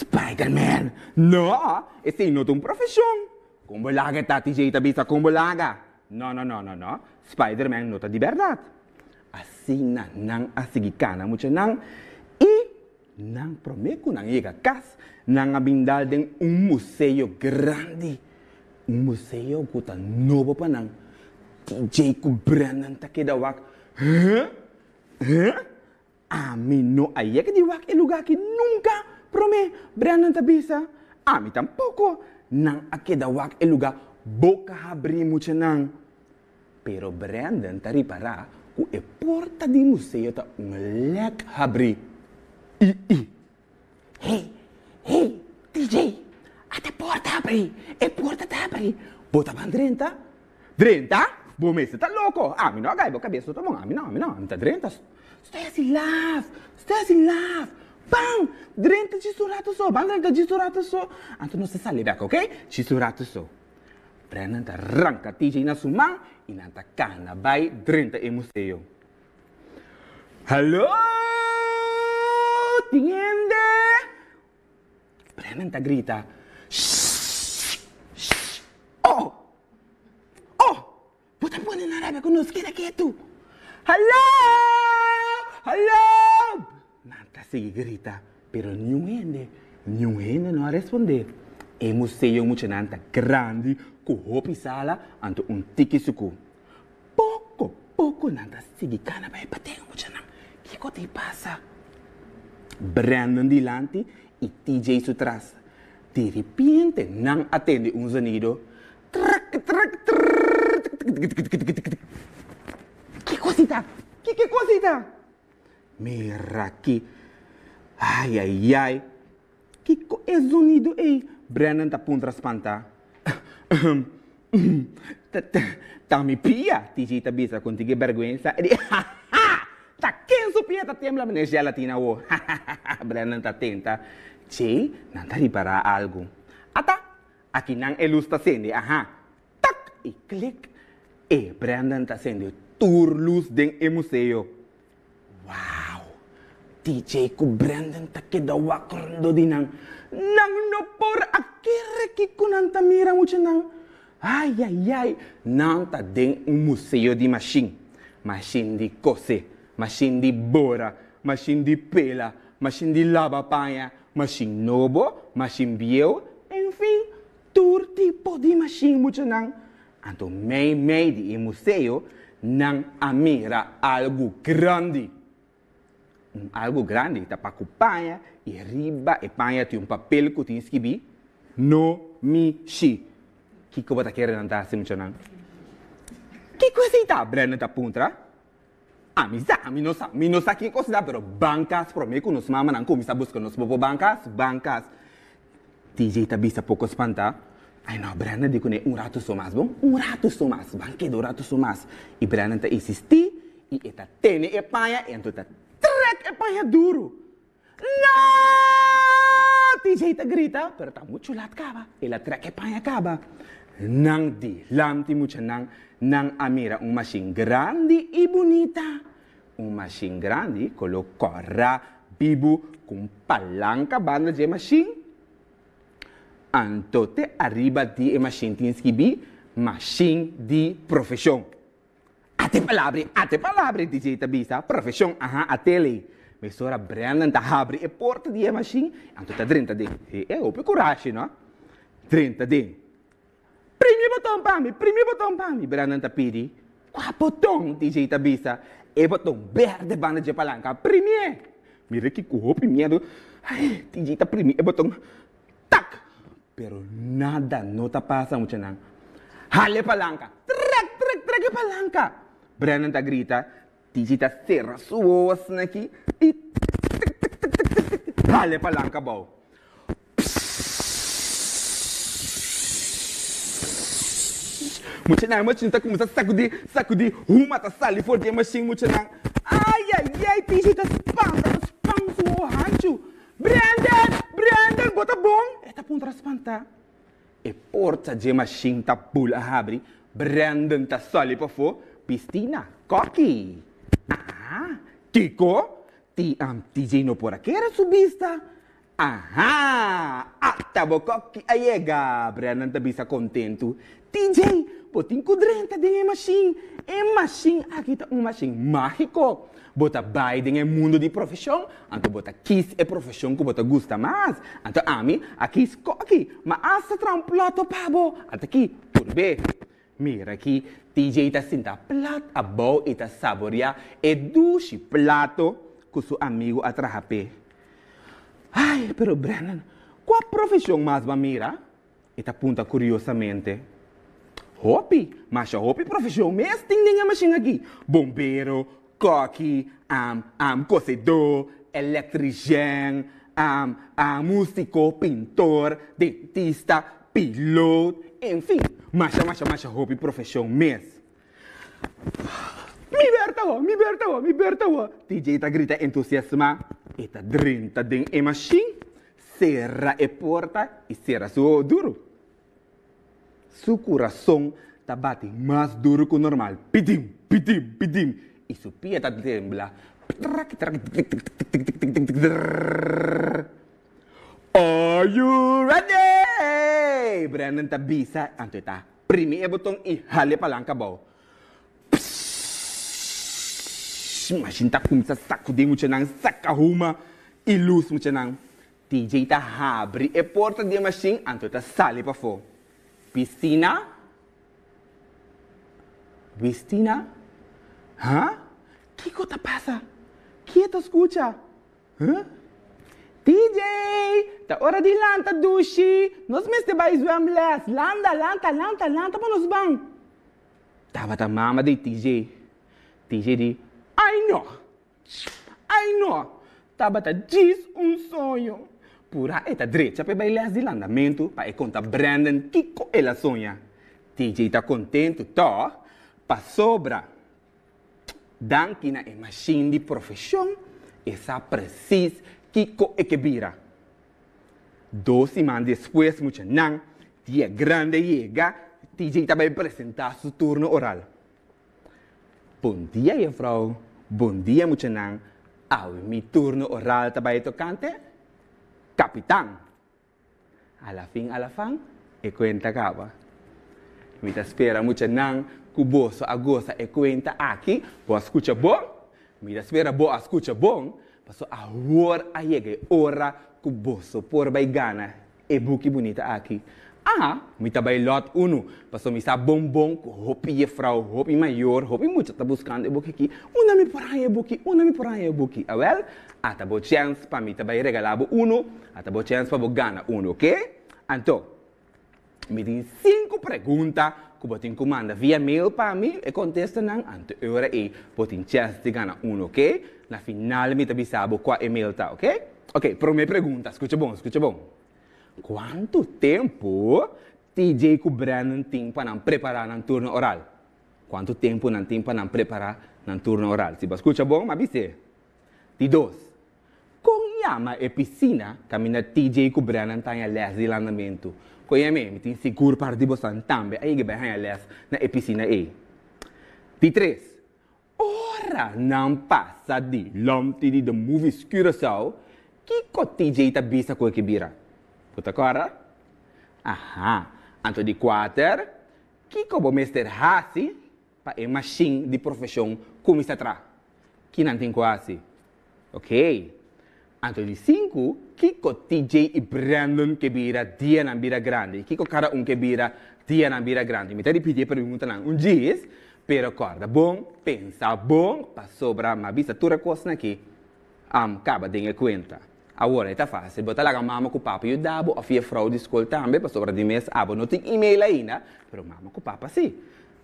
S14: Spiderman? No, esei no ta un profeshon. Kon bo laga e tati Jay ta bisa kon bo laga? No, no, no, no, no, Spiderman no ta di bèrdat. Asina nan a sigui kana muchanan i nan promé ku nan yega kas, nan a bin dal den un museo grandi. Un museo ku ta nobo pa nan. TJ ku Brandon ta keda wak, Huh? Huh? Ami no a yega di wak e lugá aki nunka promé, Brandon ta bisa. Ami tampoko. Nan a keda wak e lugá boka habrí muchanan. Pero Brandon ta ripará ku e porta di museo ta un lèk habrí. I i. Hey, hey, TJ, ata e porta habrí, e porta ta habrí. Bo ta ban drenta? Drenta? Bo mester ta loko. Ami no a gai bo kabes no ta bon. Ami no, ami no, ami ta drenta. Stay hasi laf, stay hasi laf. Ban, drenta djis un rato so, ban drenta djis un rato so. Anto nos ta sali bek, oké? Djis un rato so. Brandon ta ranka TJ na su man i nan ta kana bai drenta e museo. Hallo! Tin hende? Brandon ta grita. Shh! Shh! Oh! Oh! Bo ta pone nan rabia ku nos keda ketu. Hallo! Hallo! Nan ta sigui grita, pero niun hende, niun hende no a respondé. E museo muchanan ta grandi ku hopi sala anto un tiki suku. Poko poko nan ta sigui kana bai paten muchanan. Kiko ta pasa? Brandon dilanti i TJ su tras. Di ripiente nan a tende un zonido Trak trak trrr tik tik tik tik tik tik tik. Ki cosita? Ki ki cosita? Mira ki. Ay ay ay. Kiko e zonido ei? Brandon ta puntra spantá. Ta ta ta mi pia, TJ ta bisa ku un tiki bèrgwensa. E di, Ha ha! Ta ken su pia ta tembla manera gelatina awo? Ha ha ha! Brandon ta tenta. Djei, nan ta ripará algu. Ata, Aki nan e lus ta sende, aha, tak i klik, e Brandon ta sende tur lus den e museo. Wow! TJ ku Brandon ta keda wak rondo di nan. Nan no por a kere kiko nan ta mira muchanan. Ayayay! Nan ta den un museo di mashin. Mashin di kose, mashin di bora, mashin di pela, mashin di laba paña, Mashin nobo, mashin bieu, enfin, tur tipo di mashin muchanan. Anto mei mei di e museo nan a mira algu grandi. Un algu grandi ta pa ku paña i riba e paña tin un papel ku tin skibí, No mishi. Kiko bo ta kere nan ta hasi muchanan? Kiko esei ta? Brandon ta puntra. Ami sa, ami no sa, mi no sa kin kos da, pero ban kas prome ku nos mamanan kuminsá buska nos bobo ban kas, ban kas. TJ ta bisa poko spantá, Ai no, Brandon di kuné un ratu so mas, bon, un ratu so mas, ban keda un ratu so mas. I Brandon ta insistí i e ta tene e paña i anto ta trèk e paña duru. No! TJ ta grita, pero ta muchu lat kaba. El a trek e paña kaba. Nan dilanti muchanan, nan a mira un mashin grandi i bunita. Un mashin grandi kolo kòrá bibu ku un palanka banda dje mashin. Anto te ariba di e mashin tin skibí, Mashin di profeshon. Ate palabra, ate palabra, DJ ta bisa. Profeshon, aha, atele. Mesora Brandon ta habri e porta di e mashin, anto ta drenta den. E e hopi kurashi, no? Drenta den. Primi e boton pa mi, primi e boton pa mi, Brandon ta pidi. Kua boton? DJ ta bisa. E boton berde banda dje palanka. Primié! Mira ki ku hopi miedu, ai, DJ ta primi e boton. Tak! Pero nada no ta pasa muchanan. Hala e palanka! Trek, trek, trek e palanka! Brandon ta grita. Tiji ta sera su wowo asina aki i tek, tek, tek, tek, tek, tek, hala e palanka abou. Pssss! Muchanan, e machine ta kuminsá sakudí, sakudí, huma ta sali for di e machine, muchanan. Ai, ai, ai, TJ ta spanta, ta span su wowo hanchu. Brandon! Brandon, bo ta bon? E ta puntra spantá. E porta dje machine ta bula habri, Brandon ta sali pafó, bistí na kòki. Aha, kiko? TJ no por a kere su bista. Aha! Ata bo kòki a yega! Brandon ta bisa kontentu. TJ, bo tin ku drenta den e mashin. E mashin aki ta un mashin mágiko. Bo ta bai den e mundu di profeshon, anto bo ta kis e profeshon ku bo ta gusta mas. Anto ami a kis kòki, ma asta traha un plato pa bo. Ata aki, purbe. Mira aki, TJ ta sinta plat abou i ta saboriá e dushi plato ku su amigu a traha p'e. Ai, pero Brennan, kua profeshon mas bo a mira? E ta punta kuriosamente. Hopi, masha hopi profeshon mes tin den e mashin aki, bombero, kòki, am, am, kosedó, elektrishèn, am, am, músiko, pintor, dentista, pilot, enfin, masha, masha, masha hopi profeshon mes. Mi ber ta ho, mi ber ta ho, mi ber ta ho! TJ ta grita entusiasmá. E ta drenta den e mashin, sera e porta i sera su oho duru. Su kurason ta bati mas duru ku normal, pidim, pidim, pidim, i su pia ta tembla, traki, traki, tik, tik, tik, tik, tik, tik, tik, drrrr. Are you ready? Brandon ta bisa, anto e ta Primi e boton i hal'e palanka abou. Pssss! Mashin ta kumsa sakudí muchanan, saka huma i lus muchanan. TJ ta habri e porta di e mashin anto e ta sali pafó. Pisina? Wistina? Ha? Kiko ta pasa? Kie ta skucha? Huh? TJ! Ta ora di lanta dushi! Nos mester bai zwemles! Landa, lanta, lanta, lanta pa nos ban! Tabata mama di TJ. TJ di, Ai no! Ai no! Tabata djis un soño! Pura e ta drecha pa e bai les di landamentu pa e konta Brandon kiko el a soña. TJ ta kontentu tòg pasobra Danki na e mashin di profeshon e sa presis kiko e ke bira. Dos siman despues muchanan dia grande yega, TJ ta bai presentá su turno oral. Bon dia jefrou, bon dia muchanan, awe mi turno oral ta bai tokante kapitan. Alafin alafan e kuenta kaba. Mi ta spera muchanan ku boso a gosa e kuenta aki. Bo a skucha bon? Mi ta spera bo a skucha bon, pasobra awor a yega e ora ku boso por bai gana e buki bunita aki. Aha, mi ta bai lòt unu, pasobra mi sa bon bon ku hopi jefrou, hopi mayor, hopi mucha ta buskando e buki aki. Unda mi por haña e buki? Unda mi por haña e buki? Awèl, ata bo chèns pa mi ta bai regalá bo unu. Ata bo chèns pa bo gana unu, oke? Anto, mi tin sinku pregunta ku bo tin ku manda via mail pa mi, e kontestanan, anto e ora ei bo tin chèns di gana unu, oke? Na final mi ta bisa bo kua e mail ta, oke? Oke, promé pregunta, skucha bon, skucha bon. Kuantu tempu TJ ku Brandon tin pa nan prepará nan turno oral? Kuantu tempu nan tin pa nan prepará nan turno oral? Si bo a skucha bon, m'a bis'é. Di dos, Kon yama e pisina kaminda TJ ku Brennan ta haña lès di landamentu? Koyeme, mi tin sigur par di bosan tambe a yega bai haña lès na e pisina ei. Di tres, ora nan pasa di Lumpty di The Movies Curaçao, kiko TJ ta bisa ku e ke bira? Bo ta kòrda? Aha, anto di kuater, kiko bo mester hasi pa e mashin di profeshon kuminsá traha? Ki nan tin ku hasi? Ok. Anto di sinku, kiko TJ i Brandon ke bira dia nan bira grandi? Kiko kada un ke bira dia nan bira grandi? Mi ta ripiti e preguntanan un djis, pero kòrda bon, pensa bon, pasobra mi a bisa tur e kosnan aki kaba den e kuenta. Awor e ta fásil, bo ta laga mama ku papa yuda bo òf jefrou di skol tambe, pasobra di mes abo no tin email ainda, pero mama ku papa sí.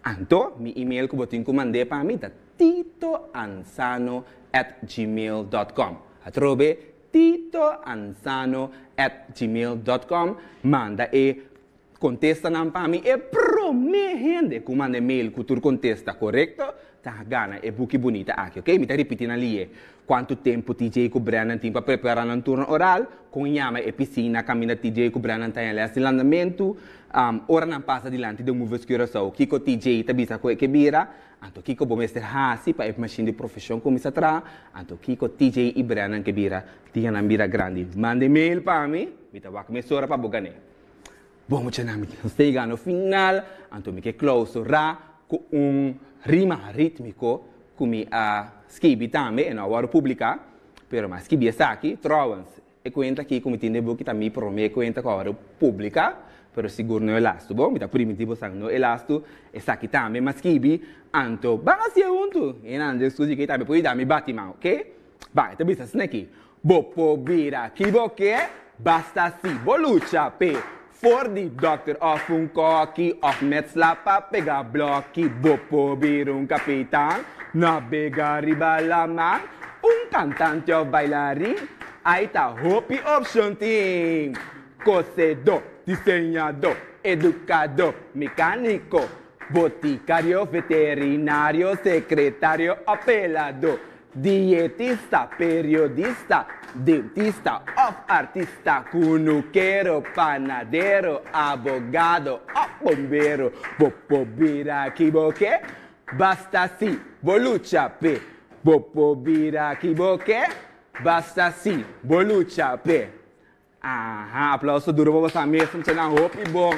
S14: Anto, mi email ku bo tin ku mand'é pa mi ta titoansano at gmail dot com. Atrobe, titoansano at gmail dot com. Manda e kontestanan pa mi e promé. promé hende ku manda e mail ku tur kontesta korekto ta gana e buki bunita aki, ok? Mi ta ripití nan lié. Kuantu tempu TJ ku Brennan tin pa prepará nan turno oral? Kon yama e pisina kaminda TJ ku Brennan ta haña lès di landamentu? Ora nan pasa dilanti di Movies Curaçao, kiko TJ ta bisa ku e ke bira? Anto kiko bo mester hasi pa e mashin di profeshon kuminsá traha? Anto kiko TJ i Brennan ke bira dia nan bira grandi? Manda e mail pa mi, mi ta wak mesora pa bo gan'é. Bon muchanan, mi nos ta yega na final, anto mi ke klausurá ku un rima rítmiko ku mi a skibi tambe, e no a wòrdu publiká, pero mi a skibi esaki. Trouwens, e kuenta aki ku mi tin den buki ta mi promé kuenta ku a wòrdu publiká, pero sigur no e lastu. Bon, mi ta primintí bosan, no e lastu. Esaki tambe mi a skibi, anto ban hasié huntu. E nan den studio aki tambe por yuda mi bati man, oke? Bai, e ta bisa asina aki, Bo por bira ki bo ke, basta si bo lucha p'e. For di dòkter òf un kòki òf metsla pa pega blòki. Bo por bira un kapitan, nabega riba laman, un kantante òf bailarin, ai ta hopi opshon tin. Kosedó, diseñadó, edukadó, mekániko, botikario, veterinario, sekretario òf peladó. Dietista, periodista, dentista òf artista, kunukero, panadero, abogado òf bombero, bo por bira ki bo ke, basta si bo lucha p'e. Bo por bira ki bo ke, basta si bo lucha p'e. Aha, aplauso duro pa boso mes, muchanan hopi bon.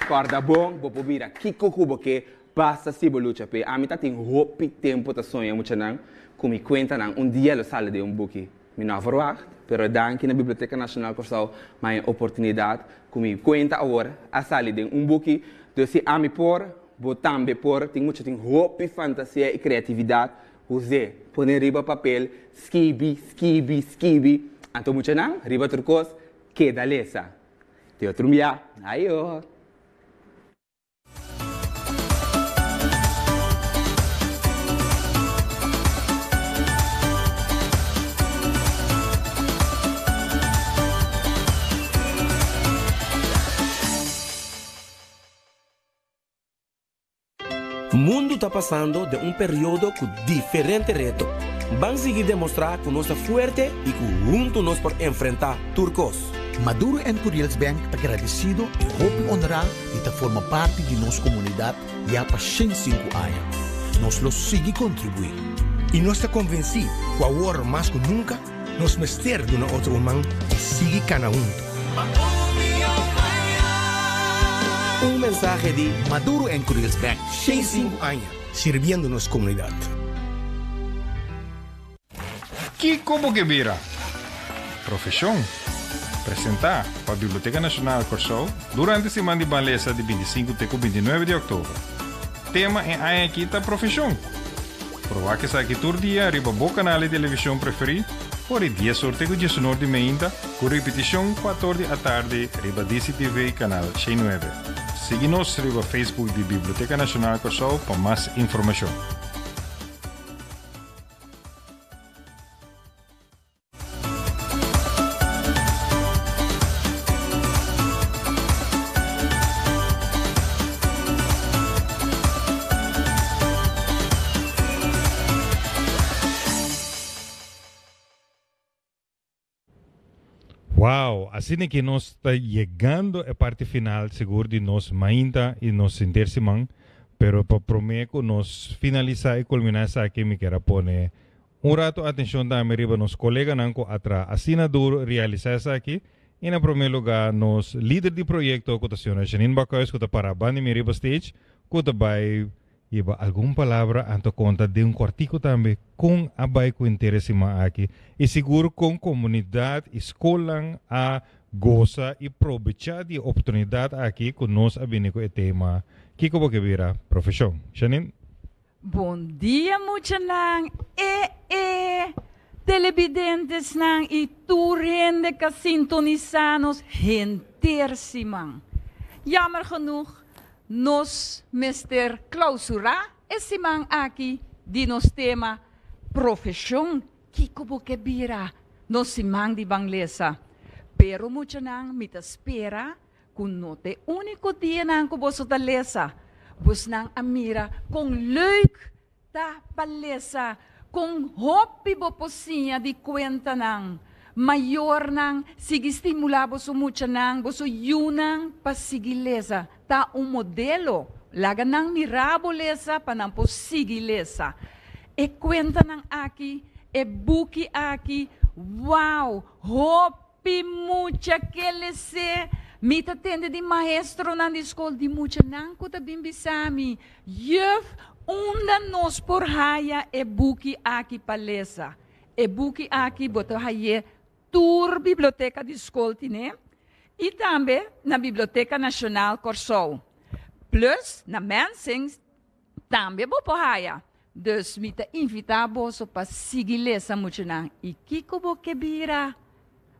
S14: Corda bon, bo por bira kico cu bo ke, basta si bo lucha p'e. Ami ta tin hopi tempo ta soña, muchanan, cu mi cuentanan un dia lo sali den un buki. Mi no a verwacht, pero danki na Biblioteca Nacional Corsou mi haña oportunidad cu mi cuenta awor a sali den un buki. Dus si ami por, bo tambe por. Tin mucha tin hopi fantasia y creatividad. Huz'é, pone riba papel, skibi, skibi, skibi. Anto muchanan, riba tur kos, keda lesa. Te otro un bia. Ayo!
S2: Mundu ta pasando den un periodo ku diferente reto. Ban sigui demostrá ku nos ta fuerte i ku huntu nos por enfrentá tur kos.
S3: Maduro and Curiels Bank ta gradesido i hopi honrá di ta forma parti di nos komunidat ya pa 105 aña. Nos lo sigui kontribuí.
S4: I nos ta konvensí ku awor mas ku nunka nos mester duna otro un man i sigui kana huntu.
S2: Un mensahe di
S3: Maduro en Curiels Bank.
S4: 105 aña sirbiendo nos comunidad.
S1: Kiko bo ke bira? Profeshon. Presentá pa Biblioteka Nashonal Kòrsou durante siman di Ban Lesa di 25 te ku 29 di òktober. Tema e aña akí ta Profeshon. Proba esaki tur dia riba bo kanal di televishon preferí for di dies or te ku diesunor di meinta ku ripitishon kuator di atardi riba DCTV kanal 109. Sigui nos riba Facebook di Biblioteka Nashonal Kòrsou pa mas informashon. Wow, asina ki nos ta yegando e parti final sigur di nos mainta y nos sinter siman, pero pa prome cu nos finalisa y culmina esaki mi kier a pone Un rato atencion tambe riba nos coleganan cu a traha asina duro realisa esaki y na prome lugar nos lider di proyecto cu ta señora Janine Bakhuis cu ta para banda mi riba stage cu ta bay hiba algun palabra anto conta den un cuartico tambe con a bay cu henter e siman aki y sigur con comunidad y scolnan a goza y probecha di e oportunidad aki cu nos a bini cu e tema Kico bo ke bira profesion? Janine.
S15: Bon dia muchanan e e telebidentesnan y tur hende ka sintonisa nos henter siman. Jammer genoeg nos mester clausura e siman aki di nos tema Profesion Kiko bo ke bira nos siman di ban lesa. Pero muchanan mi ta spera Ku no ta e úniko dianan ku boso ta lesa. Bosnan a mira kon leuk ta pa lesa, kon hopi bo por siña di kuentanan. Mayornan, sigui stimulá boso muchanan, boso yunan pa sigui lesa. Ta un modelo. Laga nan mira bo lesa pa nan por sigui lesa. E kuentanan aki, e buki aki, wow! Hopi mucha ke les'é. Mi ta tende di maestronan di skol, di muchanan ku ta bin bisa mi, Juf, unda nos por haya e buki aki pa lesa? E buki aki bo ta hay'é tur biblioteka di skol tine i tambe na Biblioteka Nashonal Kòrsou. Plus na Mensings tambe bo por haya. Dus mi ta invitá boso pa sigui lesa muchanan i kiko bo ke bira?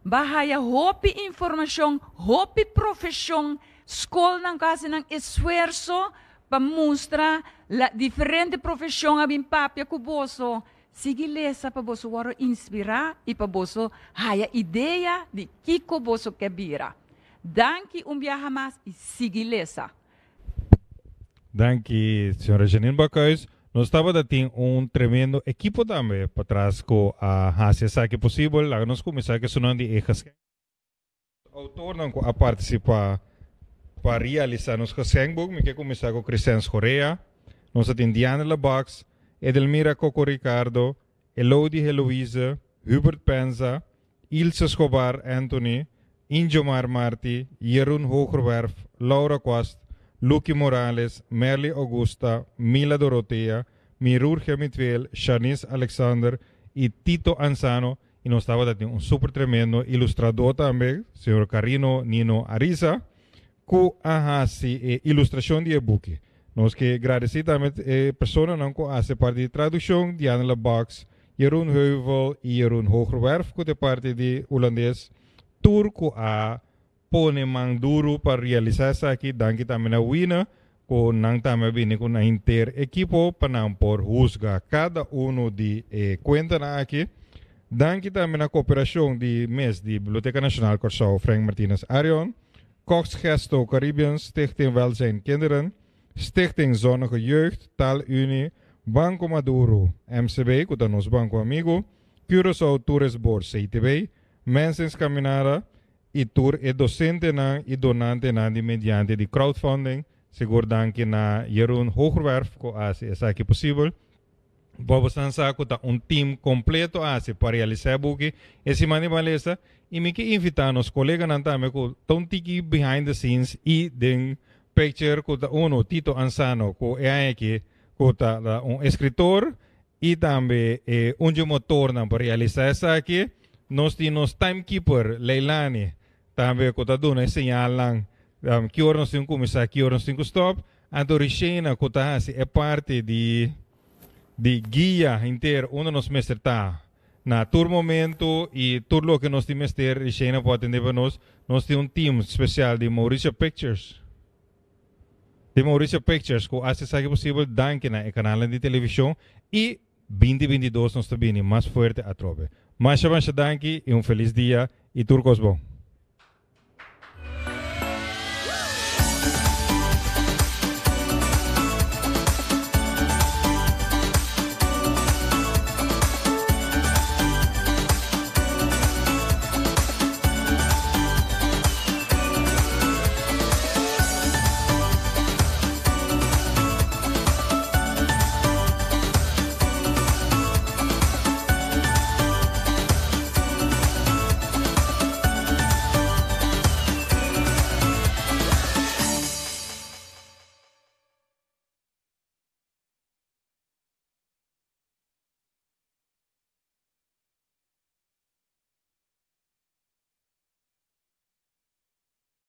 S15: Ba haya hopi informashon, hopi profeshon, skolnan ku hasi nan esfuerso pa mustra la diferente profeshon a bin papia ku boso. Sigui lesa pa boso wòrdu inspirá i pa boso haya idea di kiko boso ke bira. Danki un biaha mas i sigui lesa.
S1: Danki señora Janine Bakhuis. Nos tabata tin un tremendo ekipo tambe patras ku a hasi esaki posibel. Laga nos kuminsá ku esunnan di e geschenk. Outornan ku a partisipá pa realisá nos geschenkboek. Mi ke kuminsá ku Crescens Correa. Nos a tin Diana Lebacs, Edelmira Coco Ricardo, Elodie Heloise, Hubert Penza, Ilse Schobar Anthony, Injomar Marti, Jeroen Hoogerwerf, Laura Kwast, Lucky Morales, Merly Augusta, Mila Dorothea, Mirurgia Mitweel, Shanice Alexander y Tito Ansano y nos tabata tin un super tremendo ilustrador tambe, señor Carino Nino Ariza, cu a haci e ilustracion di e buki. Nos ke gradeci tambe e personanan cu a haci parti di traduccion, Diana Lebacs, Jeroen Heuvel y Jeroen Hoogerwerf cu ta e parti di Hulandes, tur cu a pone man duru pa realisa esaki. Danki tambe na Wina cu nan tambe a bini cu nan henter ekipo pa nan por husga cada uno di e cuentanan aki. Danki tambe na cooperacion di mes di Biblioteca Nacional Corsou Frank Martinus Arion, Cox Gesto Caribbean, Stichting Welzijn Kinderen, Stichting Zonnige Jeugd, Taalunie, Banco Maduro, MCB, ku ta nos banko amigu, Curaçao Tourist Board, CTB, Mensens Caminada i tur e dosentenan i donantenan di mediante di crowdfunding. Sigur danki na Jeroen Hoogerwerf ku a hasi esaki posibel. Bo bosan sa ku ta un team kompleto a hasi pa realisá e buki e siman di malesa i mi ke invitá nos koleganan tambe ku ta un tiki behind the scenes i den picture ku ta uno Tito Ansano ku e aña aki ku ta un eskritor i tambe e un dje motornan pa realisá esaki. Nos tin nos timekeeper Leilani tambe ku ta duna e señalnan ki ora nos tin ku kuminsá ki ora nos tin ku stòp. Anto Rishena ku ta hasi e parti di di guia henter unda nos mester ta na tur momento i tur loke nos tin mester Rishena por atende pa nos. Nos tin un team special di Mauricio Pictures di Mauricio Pictures ku hasi esaki posibel danki na e kanalnan di televishon i 2022 nos ta bini mas fuerte atrobe. Masha masha danki i un felis dia i tur kos bon.